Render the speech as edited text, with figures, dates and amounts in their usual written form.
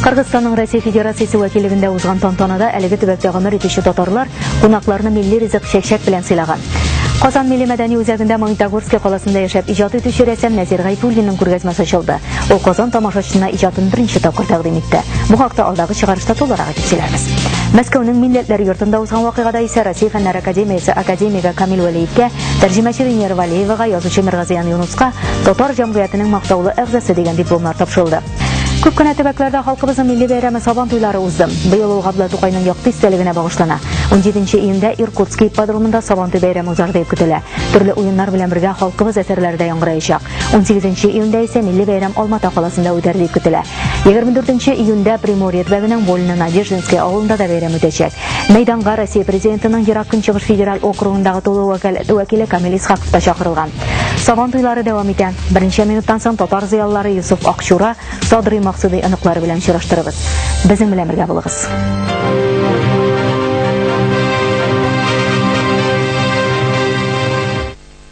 Кыргызстанның Россия Федерациясе вәкиллегендә узган тантанада әлеге төбәктә гомер итүче татарлар кунакларны милли ризык чәкчәк белән сыйлаган. Казан милли мәдәни үзәгендә Магнитогорский каласында яшәп иҗат итүче рәссам Нәзир Гайфуллинның күргәзмәсе ачылды. Ул Казан тамашачысына иҗатын беренче тапкыр тәкъдим итте. Бу хакта алдагы чыгарышта тулырак итеп сөйләрбез. Мәскәүнең Милләтләр йортында узган вакыйгада исә Россия Фәннәр академиясе академигы Камил Вәлиевкә, тәрҗемәче Венера Валеевага, язучы Миргазиян Юнуска Татар җәмгыятенең мактаулы әгъзасы дигән дипломнар тапшырылды. Күп кенә төбәкләрдә халкыбызның милли бәйрәме Сабан туйлары узды. Быел ул Габдулла Тукайның якты истәлегенә багышлана. 17 июньдә Иркутский ипподромында Сабан туй бәйрәме узар дип көтелә. Төрле уеннар белән бергә халкыбыз әсәрләре дә яңгыраячак. 18 июньдә исә милли бәйрәм Алмата каласында үтәр дип көтелә. 24 июньдә Приморье төбәгенең Вольно-Надеждинский авылында да бәйрәм үтәчәк. Мәйданга Россия Президентының Ерак Көнчыгыш федераль округындагы тулы вәкиле Камил Исхаков та чакырылган. Сабан туйлары дәвам итә. Берничә минуттан соң татар зыялылары Юсуф Акчура, Садрый Максудый оныклары белән очраштырыбыз. Безнең белән бергә булыгыз.